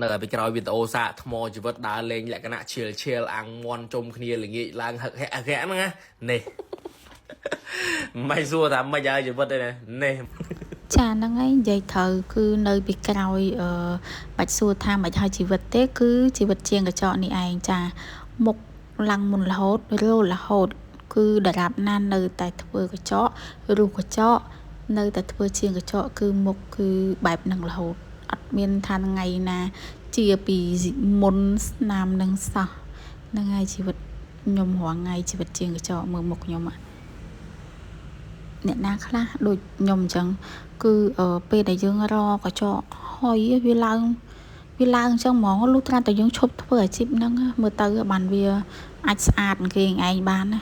នៅតែពីក្រោយវីដេអូសាកថ្មជីវិតដើរលេងលក្ខណៈឈៀលឈៀលអាំងមន់ជុំគ្នាល្ងាចឡើងហឹកហាក់ហាក់ហ្នឹងណានេះ មិនសួរថាមិនហើយជីវិតទេណានេះ ចាហ្នឹងហើយនិយាយត្រូវគឺនៅពីក្រោយអឺបាច់សួរថាមិនហើយជីវិតទេគឺជីវិតជាងកញ្ចក់នេះឯងចាមុខឡើងមុនរហូតរលរហូត គឺដរាបណានៅតែធ្វើកញ្ចក់រុះកញ្ចក់នៅតែធ្វើជាងកញ្ចក់គឺមុខគឺបែបហ្នឹងរហូតអត់មានថាថ្ងៃណាជាពីមុនស្នាមនឹងសោះហ្នឹងហើយជីវិតខ្ញុំរាល់ថ្ងៃជីវិតជាងកញ្ចក់មើលមុខខ្ញុំอะអ្នកណាខ្លះដូចខ្ញុំអញ្ចឹងគឺពេលដែលយើងរកកញ្ចក់ហុយវាឡើងវាឡើងអញ្ចឹងហ្មងលុះត្រាតែយើងឈប់ធ្វើអាជីពហ្នឹងមើលទៅបានវាអាចស្អាតគេឯងបានណា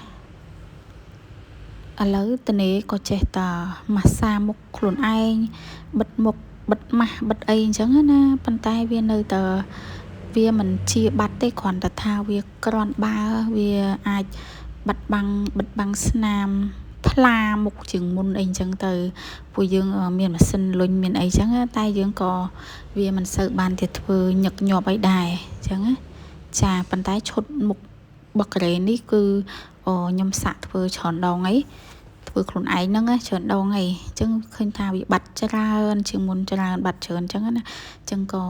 ឥឡូវតនេក៏ចេះតាម៉ាស្សាមុខខ្លួនឯងបិទមុខបិទម៉ាស់បិទអីអញ្ចឹងណាប៉ុន្តែវានៅតែវាមិនជាបាត់ទេគ្រាន់តែថាវាក្រាន់បើវាអាចបាត់បាំងបិទបាំងស្នាមថ្លាមុខជាងមុនអីអញ្ចឹងទៅពួកយើងមានម៉ាស៊ីនលុញមានអីចឹងតែយើងក៏វាមិនសូវបានទៅធ្វើញឹកញាប់អីដែរអញ្ចឹងណាចាប៉ុន្តែឈុតមុខបកការ៉េនេះគឺខ្ញុំសាក់ធ្វើច្រើនដងអីធ្វើខ្លួនឯងហ្នឹងច្រើនដងអីអញ្ចឹងឃើញថាវាបាត់ច្រើនជាងមុនច្រើនបាត់ច្រើនអញ្ចឹងណាអញ្ចឹងក៏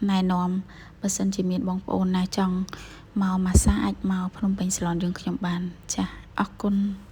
ណែនាំបើសិនជាមានបងប្អូនណាចង់មកម៉ាសាអាចមកភ្នំពេញសាឡនយើងខ្ញុំបានចាអរគុណ។